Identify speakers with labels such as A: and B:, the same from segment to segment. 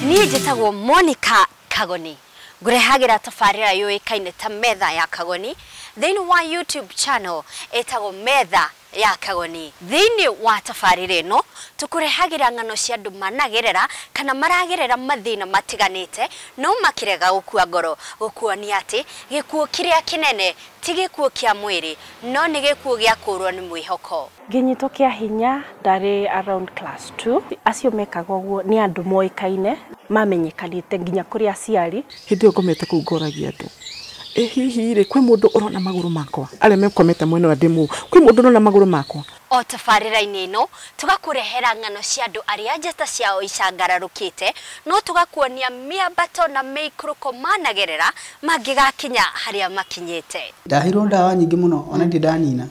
A: Niĩ njĩtagwo Monica Kagoni, ngũrehagĩra tabarĩra yũĩkaine ta Metha ya Kagoni thĩinĩ wa YouTube channel ĩtagwo Metha ya Kagoni. Thĩinĩ wa tabarĩra ĩno tũkũrehagĩra ng'ano cia andũ managerera kana maragerera mathĩna matiganĩte no makĩrega gũkua ngoro, gũkuonia atĩ gĩkuũ kĩrĩa kĩnene ti gĩkuũ kĩa mwĩrĩ no nĩ gĩkuũ gĩa kũrwo nĩ mwĩhoko.
B: Ngĩnyitwo kĩa hinya ndarĩ around class 2. Acio mekaga ũguo nĩ andũ moĩkaine mamenyekanĩte nginya kũrĩ aciari.
C: Hĩndĩ ĩyo ngomete kũu ngoragia andũ, ĩ hihi rĩ kwĩ mũndũ ũrona magũrũ makwa, arĩa mekomete mwena wa ndĩmũ, kwĩ mũndũ ũrona magũrũ makwa.
A: O tabarĩra-inĩ ĩno tũgakũrehera ng'ano cia andũ arĩa njata ciao icangararũkĩte, no tũgakuonia mĩambato na mĩikũrũko managerera mangĩgakinya harĩa makinyĩte.
D: Ndaheirwo ndawa nyingĩ mũno ona ndirĩ ndanina.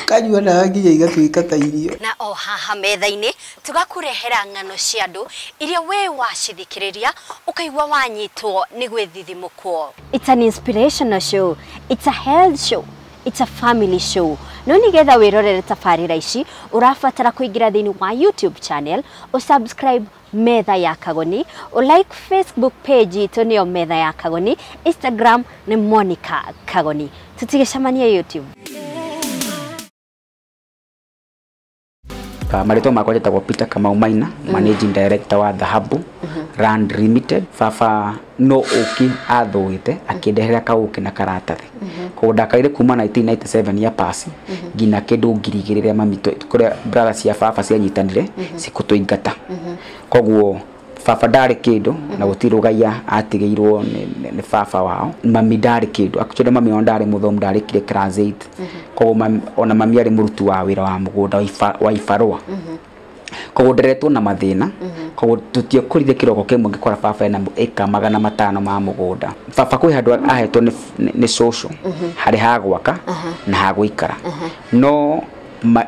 D: Kanyua ndawa nginya igatuĩka ta irio.
A: Na o haha metha-inĩ tũgakũrehera ng'ano cia andũ iria we wacithikĩrĩria ũkaigua wanyitwo nĩ gwĩthithimũkwo. It's an inspirational show, it's a health show, it's a family show. No nigetha wĩrorere tabarĩra ici ũrabatara kũingĩra thĩinĩ wa YouTube channel, ũsubscribe Metha ya Kagoni, like Facebook page itũ nĩyo Metha ya Kagoni, Instagram nĩ Monica Kagoni. Tũtigĩcemania YouTube.
E: Marĩtwa makwa njĩtagwo Peter Kamau Maina, Managing Director wa Dhahabu Land Limited. Baba no ũki athũĩte akĩndehera kaũkĩ na karatathi. Koguo ndakarire kuma 1997 ya pasi nginya kĩndũ 2000 rĩrĩa mami kũrĩa brother cia baba cianyitanire cikũtũingata. Koguo baba ndarĩ kĩndũ na gũtirĩ rũgaiya atigĩirwo nĩ baba wao. Mami ndarĩ kĩndũ, actually mami ona ndarĩ mũthomu, ndarĩkire class 8. Koguo ona mami arĩ mũruti wa wĩra wa mũgũnda wa ibarũa. Koguo nderetwo na mathĩna. Koguo tũtiekũrire kĩroko kĩmwe ngĩkora baba ena ĩka 500 ma mũgũnda. Baba kwĩ handũ ahetwo nĩ cũcũ harĩ ha gwaka na ha gũikara. No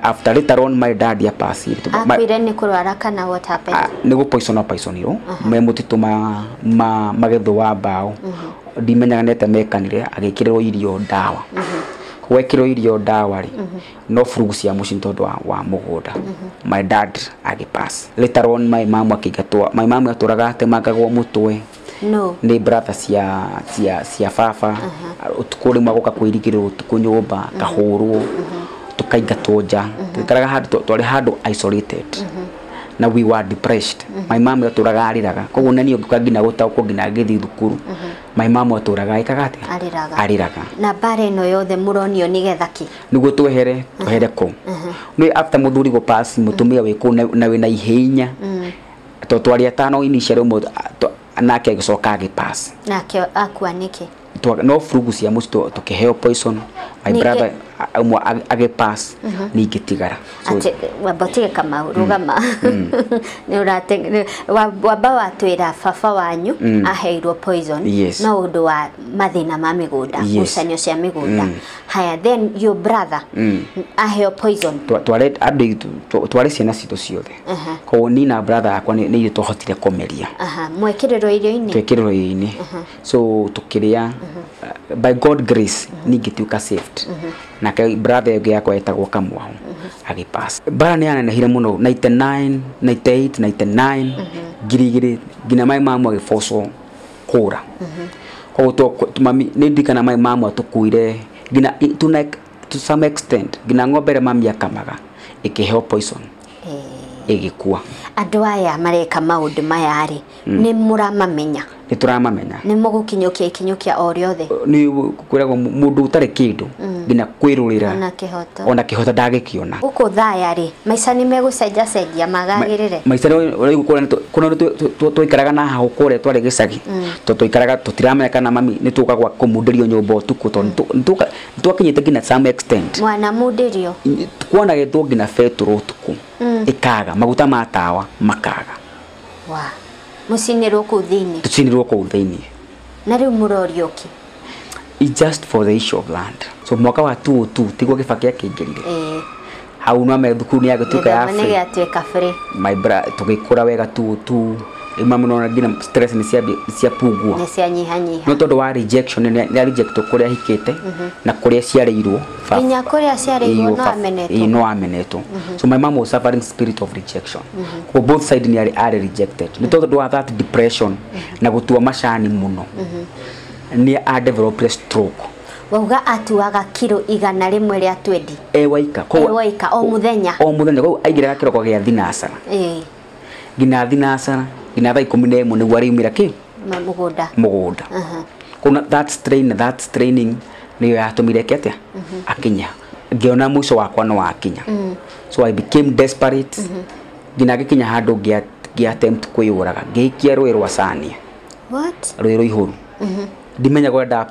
E: after later on my dad ya pass it.
F: Akwire ni kurwara kana what happened?
E: Ni go poison poisonirwo me mutitu ma magetho wa mbao. Ndimenyaga nete mekanire agikirwo irio ndawa. Gwekirwo irio ndawa ri no furugu cia muciĩ tondu wa mugunda. My dad agipass. Later on my mom akigatwa. My mom aturaga atemangagwo mutwe.
F: No.
E: Ni brother cia baba. Utuku rimwe agoka kwirigirwo utuku nyumba kahurwo. Tukaingatwo nja. Tuikaraga handũ twarĩ handũ isolated. Na we were depressed. My mom atũraga arĩraga. Koguo na niĩ ngĩũka nginya gũtaũkwo nginya ngĩthiĩ thukuru. My mom atũraga ĩkaga atĩa?
F: Arĩraga.
E: Arĩraga.
F: Na mbara ĩno yothe mũronio nĩgetha kĩ?
E: Nĩguo twehere kũu. Nĩ after mũthuri gũ pass mũtumia wĩ kũu na wĩna ihenya. Tondũ twarĩ atano initially ũmwe nake agĩcoka agĩpass.
F: Nake akua nĩkĩ?
E: No furugu cia mũciĩ tũkĩheo poison. My brother ũmwe agĩpass ningĩtigara.
F: Atĩ wamba ũtige Kamau rũgama. Nĩ wamba watwĩra baba wanyu aheirwo poison no ũndũ wa mathĩna ma mĩgũnda, ngucanio cia mĩgũnda. Haya, then your brother aheo poison.
E: Twarĩ ciana citũ ciothe. Koguo niĩ na brother yakwa nĩ ithuĩ twahotire kũmeria.
F: Mwekĩrĩrwo irio-inĩ?
E: Twekĩrĩrwo irio-inĩ. So tũkĩrĩa by God grace ningĩtuĩka saved. Nake brother ĩngĩ yakwa etagwo Kamwahu agĩpass. Mbara nĩ yanenehire mũno 99, 98, 99 2000 nginya my mom agĩbocwo kũra. Koguo mami nĩ ndirikana my mom atũkuire nginya to some extent nginya ng'ombe ĩrĩa mami akamaga ĩkĩheo poison ĩgĩkua.
F: Andũ aya mareka maũndũ maya rĩ nĩ mũramamenya?
E: Nĩ tũramamenya.
F: Nĩ mũgũkinyũkia ikinyũkia o rĩothe?
E: Nĩ kwĩragwo mũndũ ũtarĩ kĩndũ nginya kwĩrũrĩra ona kĩhoto ndagĩkĩona.
F: Gũkũ Thaya rĩ maica nĩ megũcenjacenjia magagĩrĩre?
E: Maica kuna twaikaraga na hau kũrĩa twarĩ gĩcagi tondũ twaikaraga tũtiramenya kana mami nĩ tũka gwa kũmundĩrio nyũmba ũtukũ tondũ nĩ twakinyĩte nginya some extent.
F: Mwanamundĩrio?
E: Kuonagĩtwo nginya betũrũ ũtukũ ĩkaga maguta ma tawa makaga.
F: Wa mũcinĩrwo kũu thĩinĩ?
E: Tũcinĩrwo kũu thĩinĩ.
F: Na rĩu mũrorio kĩ?
E: It's just for the issue of land. So mwaka wa 2002 tiguo Kibaki akĩingĩrire. Hau no me thukuru nĩ yagĩtuĩka ya free.
F: Nĩ gĩatuĩka free.
E: My brother tũgĩkũra wega 2002 Mami nona nginya stress ni cia pugua
F: ni cia nyihanyiha
E: no tondu wa rejection ni reject kuria hikite na kuria ciareirwo
F: nginya kuria ciareirwo no amenetwo
E: no amenetwo. So my mom was suffering spirit of rejection. Ko both side ni ari rejected ni tondu wa that depression na gutua macani muno ni a develop stroke.
F: Wauga atuaga kiro 120 rĩa 20
E: ewaika
F: ewaika o muthenya
E: ko aigiraga kiroko gia thinacara nginya thinacara nginya thaa 11 niguo ariumira ki mugunda kuna that strain that training niyo yatumire ke atia akinya ngiona mwisho wakwa no wakinya. So I became desperate nginya ngikinya handu ngia attempt kwiyuraga ngiikia rũĩ rwa Sania.
F: What
E: rũĩ rũihũru ndimenyaga ũrĩa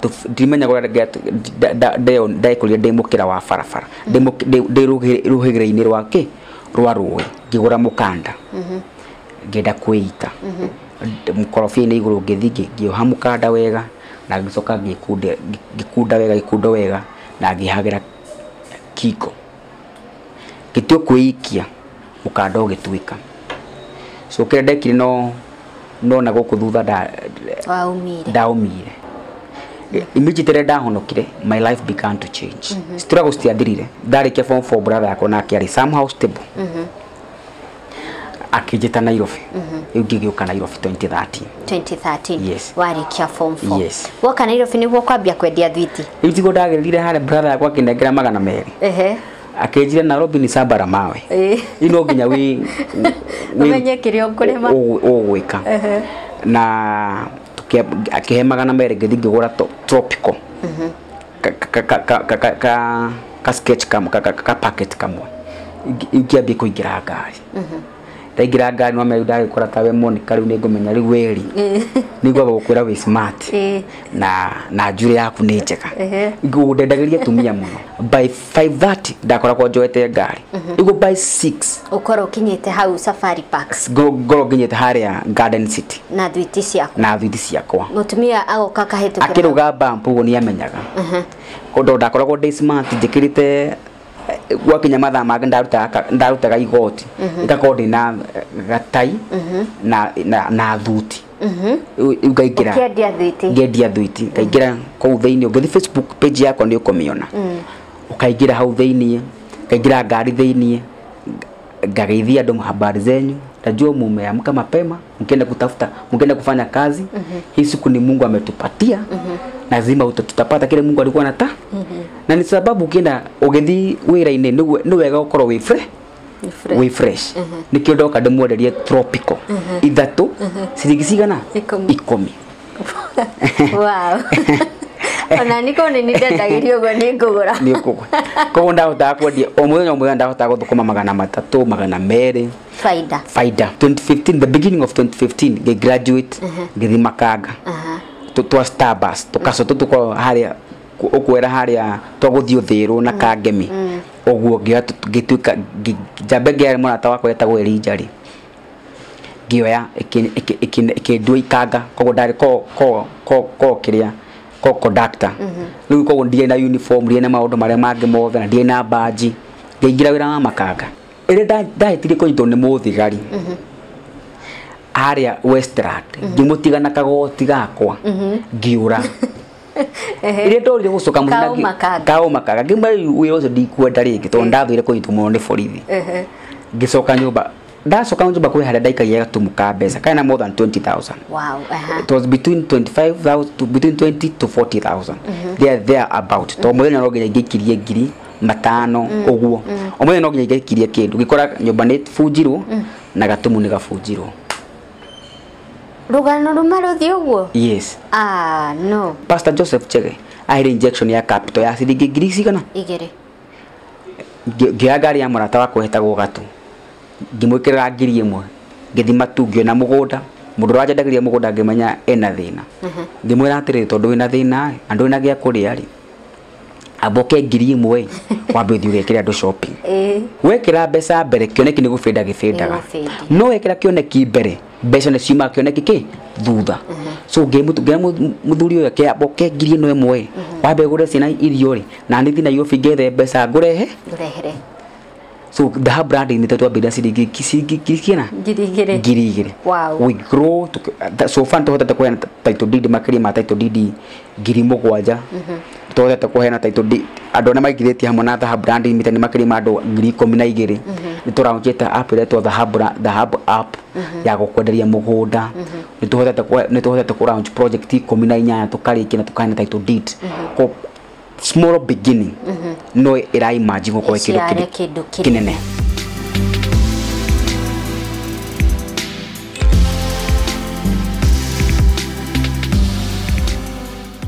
E: ndekũrire ndĩ mũkĩra wa barabara ndĩ rũhĩgĩrĩ-inĩ rwa kĩ rwa rũĩ ngĩgũra mũkanda ngĩenda kwĩita mũkorobia-inĩ igũrũ ngĩthiĩ ngĩoha mũkanda wega na ngĩcoka ngĩkunda wega gĩkundo wega na ngĩhagĩra kiko ngĩtua kwĩikia mũkanda ũgĩtuĩka. So kĩrĩa ndekire no na gũkũ thutha ndaumire immediately ndahonokire my life began to change. Struggles citiathirire ndarĩkia form 4 brother yakwa nake arĩ somehow stable akĩnjĩta Nairobi rĩu ngĩgĩũka Nairobi 2013. Yes.
F: Warĩkia form 4.
E: Yes.
F: Woka Nairobi nĩguo kwambia kwendia thwiti.
E: Rĩu tiguo ndagĩrire harĩa brother yakwa akĩnengera 200. Akĩnjĩra Nairobi ni samba mawe ino nginya wi
F: umenye kĩrĩa ũkũrĩma
E: ũgwĩka na akihe 200 ngĩthiĩ ngĩgũra tropical ka sketch kamwe ka packet kamwe ingĩambia kũingĩra ngari ndaingĩra ngari no merĩ ndagĩkora tawe Monica rĩu nĩngũmenya rĩu weri nĩngwamba gũkwĩra wĩ smart na njũrĩ yaku nĩ njega ndendagĩria atumia mũno by 5:30 ndakoragwo njoete ngari rĩu by 6
F: ũkorwo ũkinyĩte hau Safari Park
E: ngorwo nginyĩte harĩa Garden City
F: na thwiti ciakwa mũtumia agoka akahĩtũkĩra
E: akĩrũga bump ũguo nĩamenyaga kũndũ ndakoragwo ndĩ smart njĩkĩrĩte gwakinya mathaa mangĩ ndarutaga igoti ngakorwo ndĩna gatai na thuti ngaingĩra ngendia thwiti ngaingĩra kũu thĩinĩ ũngĩthiĩ Facebook page yakwa nĩ ũkũmĩona ũkaingĩra hau thĩinĩ ngaingĩra ngari thĩinĩ ngageithia andũ habari zenyu najua mumeamka mapema mkienda kutafuta mkienda kufanya kazi hii siku ni Mungu ametupatia lazima tutapata kile Mungu alikuwa anataka. Na ni sababu ukienda ugithi wira-inĩ nĩ wega ũkorwo wĩ fresh wĩ fresh nikio ndoka ndĩmwenderie tropical ithatũ ciringi cigana 10.
F: Wow. Ona niko nĩ ndendagĩrio ũguo nĩ ngũgũra
E: nĩ ũkũgũra koguo ndahotaga kwendia o mũthenya ndahotaga gũthũkũma 300 200
F: faida
E: 2015 the beginning of 2015 ngĩ graduate ngĩthiĩ Makanga twa Starbucks tukaco tutuko haria ukwera haria twaguthio thirwo na kangemi uguo ngituika njambe ngiare murata wakwa etagwo Elijah ri ngioya ikindua ikanga koguo ndari ko kiria ko conductor riu koguo ndiarĩ na uniform ndiarĩ na maundu maria mangi mothe na ndiarĩ na badge ngĩingĩra wĩra wa Makanga ĩrĩa ndahĩtirie kũnyitwo nĩ mũthigari haria Westland ngĩmũtiga na kagoti gakwa ngiura ĩrĩa ndorire gũcoka mũciĩ kao Makanga ngĩmwĩra wĩra ũcio ndikwenda rĩngĩ tondũ ndathũire kũnyitwo mũno nĩ borithi ngĩcoka nyũmba ndacoka nyũmba kwĩ harĩa ndaikagia gatumu ka mbeca kaina more than 20,000.
F: Wow.
E: It was between 25,000 to between 20 to 40,000 there about to mũthenya no nginya ingĩikirie 5,000 ũguo o mũthenya no nginya ingĩikirie kĩndũ ngĩkora nyũmba nĩ bunjirwo na gatumu nĩ gabunjirwo.
F: Rugano ruma ruthi uguo?
E: Yes.
F: Ah, no.
E: Pastor Joseph Chege aheire injection ya capital ya ciringi ngiri cigana?
F: 2.
E: Ngĩoya ngari ya mũrata wakwa etagwo Gatu ngĩmwĩkĩrĩra 1,000 ngĩthi Matu ngĩona mũgũnda mũndũ ũrĩa wanjendagĩria mũgũnda ngĩmenya ena thĩna ngĩmwĩra atĩrĩrĩ tondũ wĩna thĩna andũ wĩna gĩa kũrĩa rĩ amba ũke 1,000 wambe ũthiĩ ũgekĩre andũ shopping wekĩra mbeca mbere kĩoneki nĩ gũbĩnda gĩbĩndaga no wekĩra kĩoneki mbere mbeca nĩ ciumaga kĩoneki kĩ thutha so ngĩra mũthuri ũyũ amba ũke 1,000 wambe ũgũre ciana irio rĩ na niĩ thiĩ Nairobi ngethe mbeca ngũrehe. So Dhahabu Land Limited twambĩrĩria ciringi kiana
F: 2,000.
E: 2,000.
F: Wow.
E: We grow so far tuhotete kũheana title deed makĩria ma title deed 7,000. Tuhotete kũheana title deed andũ arĩa maingĩrĩtie hamwe na Dhahabu Land Limited nĩ makĩria ma andũ 12,000. Nĩ tũraunchĩte app ĩretwo Dhahabu app ya gũkwenderia mũgũnda. Nĩ tuhotete kũ launch project 18 tũkarĩkia na tũkaheana title deed. Ko small beginning no ĩra imagine gũkorwo
F: Ĩciare kĩndũ
E: kĩnene.